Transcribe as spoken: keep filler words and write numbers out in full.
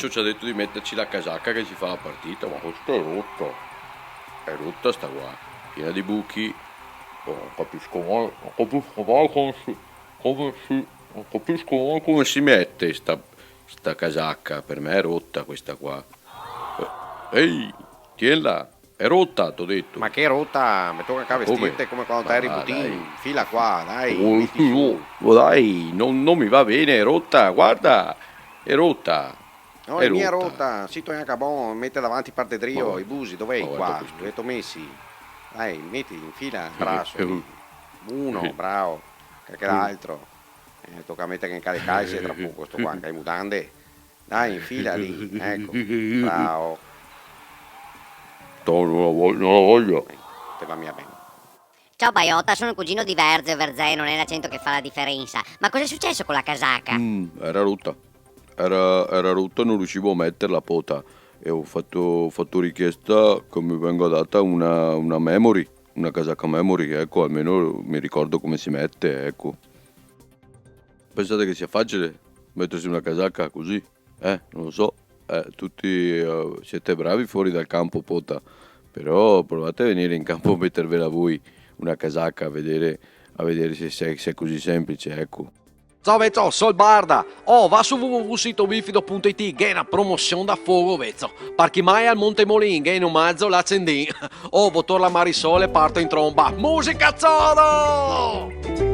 Ci ha detto di metterci la casacca che si fa la partita, ma questa è rotta. È rotta sta qua, piena di buchi. Oh, non capisco mai, non capisco mai come si, come si, non capisco mai come si mette sta, sta casacca. Per me è rotta questa qua. Eh, ehi, tienla, è rotta, t'ho detto. Ma che rota? Me toca anca vestirte come quando te eri butin. Fila qua, dai, meti su. Ma dai, non, non mi va bene, è rotta, guarda, è rotta. No, xe mia rota, sito anca bon, mete davanti parte drio, i busi, dov'è qua? Dove te mesi? Dai, meti in fila el braso. Uno, bravo. Che, che l'altro? Eh, toca meter anca le calse tra poco, sto qua, anca le mutande. Dai, in fila lì, eco, bravo. No, non la voglio, non la voglio. Eh, te va mia ben. Ciao Paiota, sono il cugino di Verze, o Verzè, non è l'accento che fa la differenza. Ma cosa è successo con la casacca? Mm, era rotta. Era, era rotta, non riuscivo a metterla, pota. E ho fatto, ho fatto richiesta che mi venga data una, una memory, una casacca memory, ecco, almeno mi ricordo come si mette, ecco. Pensate che sia facile mettersi una casacca così? Eh, non lo so. Eh, tutti, eh, siete bravi fuori dal campo, pota. Però provate a venire in campo a mettervela voi una casacca, a vedere, a vedere se, se, se è così semplice, ecco. Ciao vecio, so el Barda. Oh, va su w w w sito bifido punto i t, gh'è na promosion da fogo, vecio. Par chi maia al Monte Molin, gh'è in omazo l'acendin. Oh, vo tor la Marisol e parto in tromba. Musica, ciao!